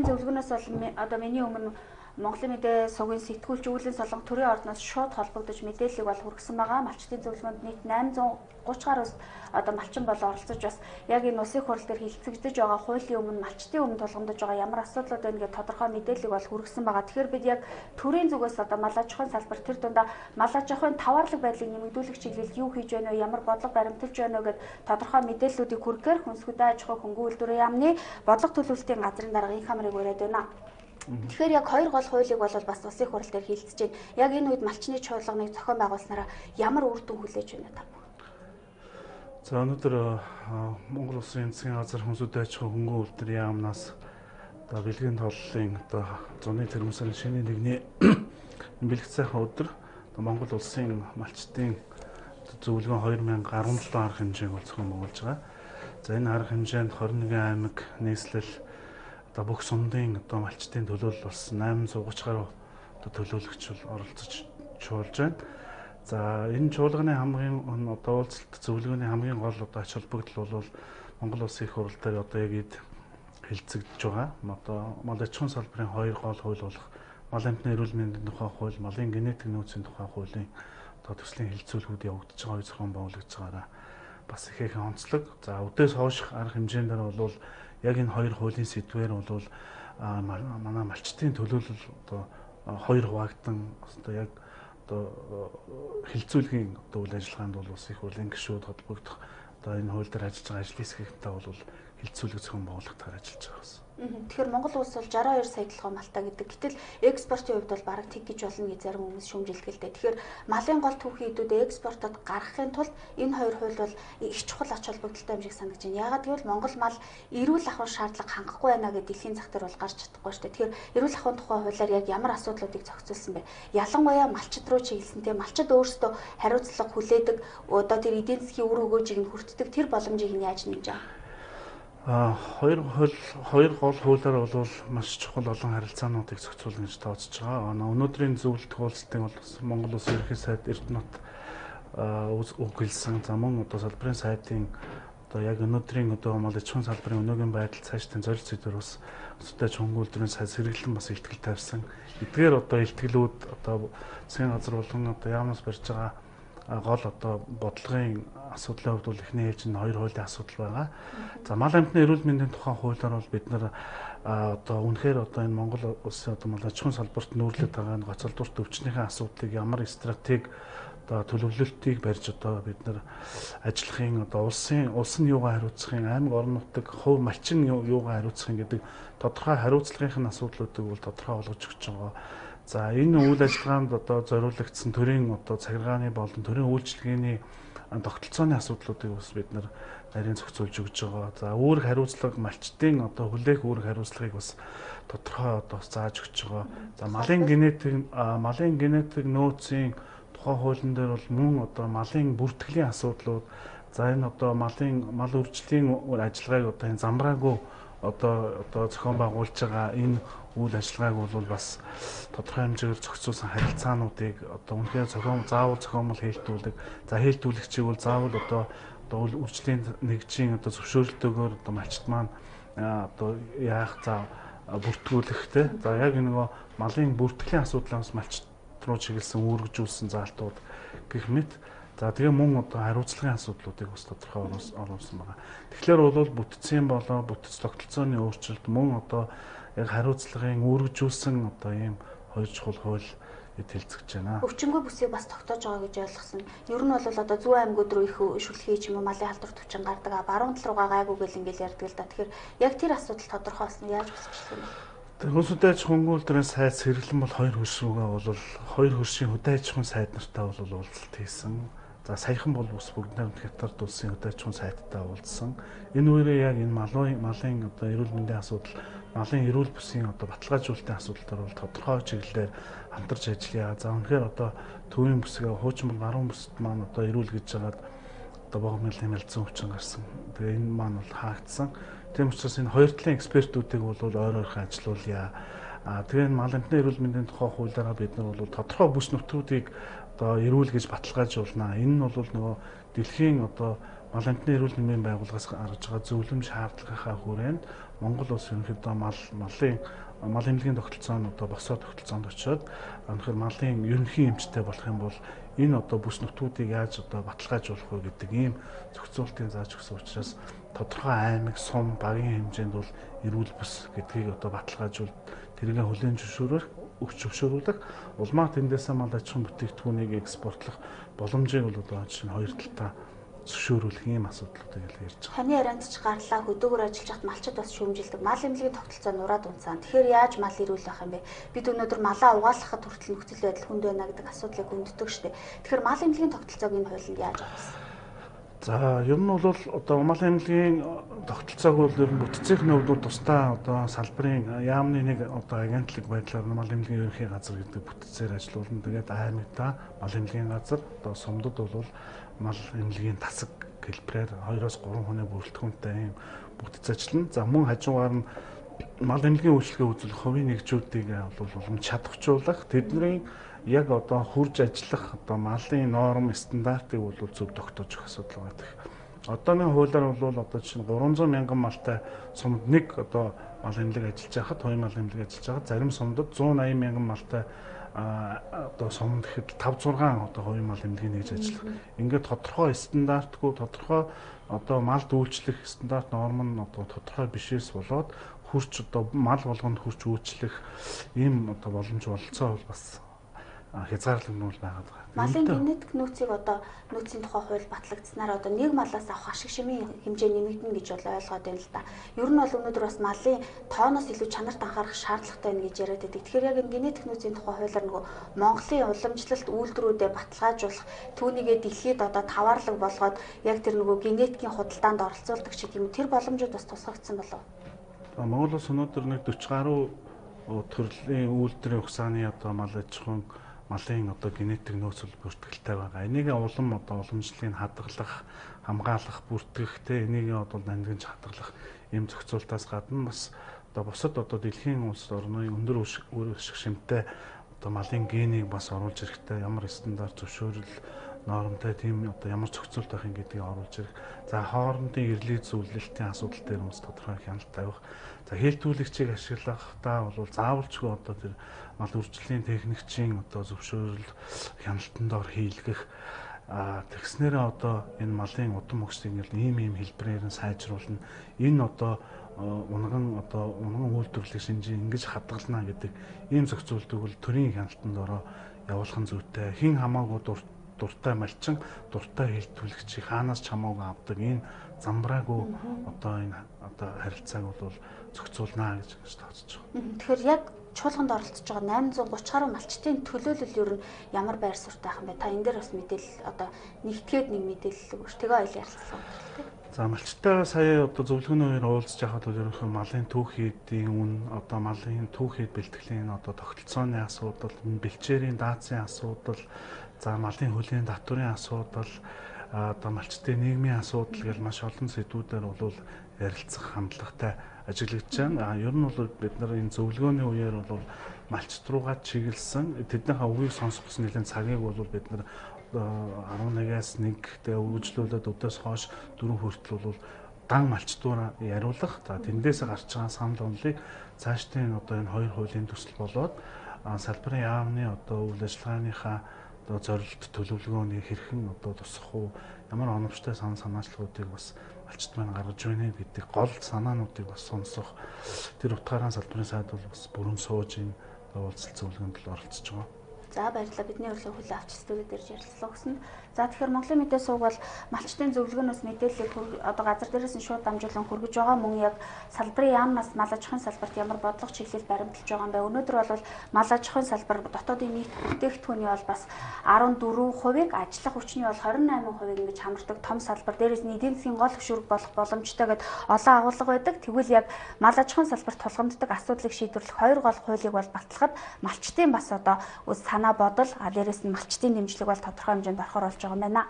Зөвлөгөөнөөс бол одоо миний өмнө Монголын мэдээ сувгийн сэтгүүлч Үүлэн Солонго төрийн ордноос шууд холбогдож мэдээллийг бол хүргэсэн байгаа. Малчдын зөвлөгөөнд нийт 830 гаруй одоо малчин бол оролцож бас яг энэ улсын хурал дээр хилцэгдэж байгаа хуулийн өмнө малчдын өмнө тулгамдж байгаа ямар асуудлууд байна гэдэг тодорхой мэдээллийг бол хүргэсэн байгаа. Тэгэхээр бид яг төрийн зүгээс одоо мал аж ахуйн салбар тэр дундаа мал аж ахуйн таваарлаг байдлыг нэмэгдүүлэх чиглэлд юу хийж байна вэ, ямар бодлого баримталж байна вэ гэд тодорхой мэдээллүүдийг хүргэхээр Хүнс хөдөө аж ахуй хөнгөн үйлдвэрийн яамны бодлого төлөвлөлтийн газрын дарга инх хамрыг уриад байна. Тэгэхээр яг хоёр гол хуулийг бол бас улсын хурал дээр хилцэж байна. Яг энэ үед малчны чуулганыг зохион байгуулснараа ямар үр дүн хүлээж байна та бүхэн? За өнөөдөр Монгол Улсын засгийн газар хүнс хөдөө аж ахуйн хөнгөн үйлдвэрийн яамнаас одоо бэлгийн толлын одоо зуны тэргуун сарын шинэ нэгний бэлэг сайхан өдөр Монгол Улсын малчдын зөвлөгөө 2017 арга хэмжээг бол зохион байгуулж байгаа. За энэ арга хэмжээнд 21 аймаг нийслэл одоо бүх сумдын одоо малчдын төлөөлөл болсон 830 гаруй одоо төлөөлөгч бол оролцож чуулж байна. За энэ чуулганы хамгийн одоо уулзалт зөвлөгөөний хамгийн гол одоо ач холбогдол бол Монгол Улсын их хурал дээр одоо яг эд хэлцэгдэж байгаа. Одоо мал аж ахуйн салбарын хоёр гол хууль болох мал амьтны эрүүл мэндийн тухай хууль, малын генетик нөөцийн тухай хуулийн одоо төслийн хэлцүүлгүүд явагдаж байгаа үе зохион байгуулагдж байгаараа бас ихээхэн онцлог. За өдөөс хойш арга хэмжээнд бол яг энэ хоёр хуулийн сэдвээр бол манай малчдын төлөөлөл одоо хоёр хуваагдан одоо яг одоо хилцүүлгийн одоо үйл ажиллагаанд бол улсын их хурлын гишүүд холбогдох одоо энэ хууль дээр ажиллаж байгаа ажлын хэсгийнхэнтэй бол хилцүүлэг зохион байгуулалтаар ажиллаж байгаа бас. Тэгэхээр Монгол улс бол 62 сая толгой малтай гэдэг. Гэтэл экспортын хувьд бол бараг тэг гэж болно гэж зарим хүмүүс шүүмжилдэг л дээ. Тэгэхээр малын гол түүхийн эдүүд экспортод гаргахын тулд энэ хоёр хууль бол их чухал ач холбогдолтой юм шиг санагдаж байна. Яагаад гэвэл Монгол мал эрүүл ахуйн шаардлага хангахгүй байна гэж дэлхийн зах дээр бол гарч чадахгүй шүү дээ. Тэгэхээр эрүүл ахуйн тухай хуулиар яг ямар асуудлуудыг зохицуулсан бэ? Ялангуяа малчид руу чиглэсэн тийм малчид өөрсдөө хариуцлага хүлээдэг, одоо тэр эдийн засгийн үр өгөөжийг нь хүртдэг тэр боломжийг нь яаж нэмж байгаа? Хоёр гол хуулиар бол маш чухал олон харилцаануудыг зохицуулна гэж тооцож байгаа. Өнөөдрийн зөвлөлт уулзалтын бол Монгол Улсын ерөнхий сайд Эрдэнэт үг хэлсэн. За мөн одоо салбарын сайдын одоо яг өнөөдрийн одоо мал аж ахуйн салбарын өнөөгийн байдал цаашдын зорилт сэдвэр бас өсөлтөй хөнгөн үйлдвэрийн сайд сэргэлэн бас илтгэл тавьсан. Эдгээр одоо илтгэлүүд одоо засгийн газар болон одоо яамнаас барьж байгаа гол одоо бодлогын асуудлын хувьд бол эхний ээлжинд хоёр хуулийн асуудал байгаа. За мал амьтны эрүүл мэндийн тухай хуулиар бол бид нар одоо үнэхээр одоо энэ Монгол улсын одоо мал аж ахуйн салбарт нүүрлээд байгаа энэ гоц салбарт өвчнийхээ асуудлыг ямар стратеги одоо төлөвлөлтийг барьж одоо бид нар ажиллахын одоо улс нь юугаа хариуцахын, аймаг орон нутаг, хувь малчин юугаа хариуцахын гэдэг тодорхой хариуцлагын асуудлуудыг бол тодорхой болгож өгч байгаа. За энэ үйл ажиллагаанд одоо зориулагдсан төрийн одоо цагиргааны болон төрийн үйлчилгээний тогтолцооны асуудлуудыг бас бид нар нарийн зохицуулж өгч байгаа. За үүрэг хариуцлага малчдын одоо хүлээх үүрэг хариуцлагыг бас тодорхой одоо зааж өгч байгаа. За малын генетик нөөцийн тухай хуулийн дээр бол мөн одоо малын бүртгэлийн асуудлууд, за энэ одоо мал үржлийн ажиллагааг одоо энэ замбраагүй одоо зохион байгуулж байгаа энэ үйл ажиллагааг бол бас тодорхой хэмжээгээр зохицуулсан харилцаануудыг одоо үнэхээр заавал зохиомол хийлдүүлэг. За хийлдүүлэгчийг бол заавал одоо үржлийн нэгжийн одоо зөвшөөрөлтөөр одоо малчд маань одоо яах за бүртгүүлэх те. За яг нөгөө малын бүртгэлийн асуудлаас малчд руу чиглэсэн үүргэжүүлсэн заалтууд гэх мэт. За тэгээ мөн одоо хариуцлагын асуудлуудыг бас тодорхой оруулсан байгаа. Тэгэхээр бол бүтцийн болоо бүтэц тогтолцооны өөрчлөлт мөн одоо яг хариуцлагын үүргэжүүлсэн одоо ийм хоёр чухал хууль хэлцэж байна. Өвчнгөө бүсийг бас тогтоож байгаа гэж ойлгосон. Ер нь бол одоо зүүн аймагуд руу их шүлхий ч юм уу малын халдвар төвчин гардаг. Баруун тал руугаа гайгүй гэл ингээл ярьдаг л да. Тэгэхээр яг тэр асуудал тодорхой болсон яаж бүсчлэх юм бэ? Хүнс хөдөө аж ахуйн хөнгөн үйлдвэрийн сайд сэргэлэн бол хоёр хөрш рүүгээ бол хоёр хөршийн хөдөө аж ахуйн сайд нартай бол уулзалт хийсэн. За саяхан бол бас бүгд найрамдах Хятад улсын хөдөө аж ахуйн сайдтай уулзсан. Энэ үеэрээ яг энэ малын одоо эрүүл мэндийн асуудал, малын эрүүл бүсийн одоо баталгаажуулалтын асуудал дээр бол тодорхой чиглэлээр хамтарч ажиллая. За үнэхээр одоо төвийн бүсгээ хуучин бол баруун бүсэд маань одоо эрүүл гэж жагаад одоо богино малын мэлзэн өвчин гарсан. Тэгээ энэ маань бол хаагдсан. Тийм учраас энэ хоёр талын экспертүүдийг бол ойр ойрхон ажилуулъя. Тэгээ энэ мал амьтны эрүүл мэндийн тухай хуулиараа бид нар бол тодорхой бүс нутгуудыг одоо эрүүл гэж баталгаажуулнаа. Энэ нь бол нөгөө дэлхийн одоо Мал амьтны эрүүл мэндийн байгууллагаас гаргаж байгаа зөвлөмж шаардлагынхаа хүрээнд Монгол улс ерөнхийдөө мал эмнэлгийн тогтолцоонд одоо босоо тогтолцоонд очиод өнөхөр малын ерөнхий эмчтэй болох юм бол энэ одоо бүс нутгуудыг яаж одоо баталгаажуулах вэ гэдэг ийм зохицуултын зааж өгсөн учраас тодорхой аймаг, сум, багийн хэмжээнд бол эрүүл бүс гэдгийг одоо баталгаажуул тэрийг хүлээн зөвшөөрөх, өгч зөвшөөрүүлэх, улмаар тэндээсээ мал аж ахуйн бүтээгдэхүүнийг экспортлох боломжийг бол одоо жишээ нь хоёр талдаа зөвшөөрүүлэх ийм асуудлуудыг л ярьж байгаа. Таны ярианд ч гарлаа, хөдөөгөр ажиллаж байхад малчид бас шүүмжилдэг. Мал эмнэлгийн тогтолцоо нураад унцаан. Тэгэхээр яаж мал эрүүл байх юм бэ? Бид өнөөдөр малаа угаалгахад хүртэл нөхцөл байдал хүнд байна гэдэг асуудлыг хүнддэг штеп. Тэгэхээр мал эмнэлгийн тогтолцоог энэ хуулинд яаж авсан? За, ер нь бол одоо мал эмнэлгийн тогтолцоог бол ер нь бүтцийн хувьд тусдаа одоо салбарын яамны нэг одоо агентлаг байдлаар мал эмнэлгийн ерөнхий газар гэдэг бүтцээр ажиллуулна. Тэгээд аймагта мал эмнэлгийн газар, одоо сумдад бол мал эмнэлгийн тасаг хэлбэрээр 2-3 хүний бүрэлдэхүүнтэй ийм бүтэц ажиллана. За, мөн хажуугаар нь мал эмнэлгийн үйлчилгээ үзүүлэх хувийн нэгжүүдийг бол улам чадварчуулах, тэдний яг одоо хурж ажиллах одоо малын норм стандартыг бол зөв тогтоож өгөх асуудал байдаг. Одооны хуулиар бол одоо жишээ нь 300 мянган малтай сумд нэг одоо мал эмнэлэг ажиллаж байхад, хувийн мал эмнэлэг ажиллаж байхад зарим сумдад 180 мянган малтай одоо сумд гэхэд 5 6 одоо хувийн мал эмнэлгийн нэгж ажиллах. Ингээд тодорхой стандартгүй, тодорхой одоо малд үйлчлэх стандарт норм нь одоо тодорхой бишээс болоод хурц одоо мал болгонд хурц үйлчлэх ийм одоо боломж бололцоо бол бас хязгаарлагдмал байгаад байгаа. Малын генетик нөөцийг одоо нөөцийн тухай хууль батлагдсанаар одоо нэг малаас авах ашиг шимийн хэмжээ нэмэгдэнэ гэж бол ойлгоод байна л да. Ер нь бол өнөөдөр бас малын тооноос илүү чанарт анхаарах шаардлагатай байна гэж яриад байдаг. Тэгэхээр яг энэ генетик нөөцийн тухай хуулиар нөгөө Монголын уламжлалт үйлдвэрүүдэд баталгаажуулах, түүнийгээ дэлхийд одоо таваарлаг болгоод яг тэр нөгөө генетикийн худалдаанд оролцуулдаг ч гэдэг юм. Тэр боломжууд бас тусгагдсан болов уу? Монгол улс өнөөдөр нэг 40 гаруй төрлийн үйлдвэрийн хугацааны одоо мал аж ахуйн малын одоо генетик нөөцөл бүртгэлтэй байгаа. Энийг улам одоо уламжлалыг хадгалах, хамгаалах, бүртгэх, тэ энийг одоо нандинж хадгалах ийм зохицуултаас гадна бас одоо бусад одоо дэлхийн улс орны өндөр үр ашиг шимтэй одоо малын генийг бас оруулж ирэхтэй ямар стандарт зөвшөөрөл нормтой тийм одоо ямар зохицуулт байх юм гэдгийг оруулж ирэх. За, хоорондын эрэлий зөвлөлтийн асуудал дээр бас тодорхой хяналт тавих. За, хээлтүүлэгчийг ашиглахдаа бол заавалчгүй одоо тэр мал үржлийн техникчийн одоо зөвшөөрөл хяналтанд ор хийлгэх. Тэгснээрээ одоо энэ малын удам хөгжлийг ингээл ийм хэлбэрээр нь сайжруулна. Энэ одоо унган үйлдвэрлэх шинжийг ингэж хадгална гэдэг ийм зохицуултыг бол төрийн хяналтанд ороо явуулах нь зүйтэй. Хэн хамаагүй дуртай малчин, дуртай хээлтүүлэгчийг хаанаас ч хамаагүй авдаг энэ замбраагүй одоо энэ одоо харилцааг бол зохицуулнаа гэж тооцож байгаа. Тэгэхээр яг чуулганд оролцож байгаа 830 гаруй малчдын төлөөлөл ер нь ямар байр суурьтай байх юм бэ? Та энэ дээр бас мэдээлэл одоо нэгтгээд нэг мэдээлэл өгөөч. Тэгээ ойл ярилцлага өндөрлөө. За, малчтайгаа сая одоо зөвлөгөөний үеэр уулзж байхад бол ерөнхийдөө малын түүх хийдийн үн, одоо малын түүх хийд бэлтгэлийн одоо тогтолцооны асуудал, бэлчээрийн даацын асуудал, за малын хөлийн татварын асуудал, одоо малчдын нийгмийн асуудал гэл маш олон сэдвүүдээр бол ярилцах хандлагатай ажиглагдж байна. Ер нь бол бид нар энэ зөвлөгөөний үеэр бол малчд руугаа чиглэсэн тэднийхээ үгийг сонсох гэсэн нэлээд цагийг бол бид нар 11-аас 1 тэгээ үргэлжлүүлээд өдөөс хойш 4 хүртэл бол дан малчдуура яриулах. За, тэндээс гарч байгаа санал онолыг цаашдын одоо энэ хоёр хуулийн төсөл болоод салбарын яамны одоо үйл ажиллагааныхаа одоо зорилт төлөвлөгөөний хэрхэн одоо тусах уу, ямар оновчтой санал санаачлагуудыг бас малчид маань гаргаж байна гэдэг гол санаануудыг бас сонсох тэр утгаараа салбарын сайд бол бас бүрэн сууж энэ уулзалт зөвлөгөөнд л оролцож байгаа. За, баярлалаа. Бидний урилгыг хүлээн авч студид ирж ярилцлага өгсөн. За, тэгэхээр Монголын мэдээ сувг бол малчдын зөвлөгөөнөөс мэдээллийг одоо газар дээрээс нь шууд дамжуулан хүргэж байгаа. Мөн яг салбарын яамнаас мал аж ахуйн салбарт ямар бодлого чиглэл баримталж байгаа юм бэ? Өнөөдөр бол мал аж ахуйн салбар дотоодын нийт бүтээгдэхүүний бол бас 14%-ийг, ажиллах хүчний бол 28%-ийг ингэж хамардаг том салбар. Дээрээс нь эдийн засгийн гол хөшүүрэг болох боломжтой гэдээ олон агуулга байдаг. Тэгвэл яг мал аж ахуйн салбарт тулгамддаг асуудлыг шийдвэрлэх хоёр гол хуулийг бол батлахад малчдын бас одоо санаа бодол, дээрээс нь малчдын дэмжлэг бол тодорхой хэмжээнд орохоор болж байгаа юм байна.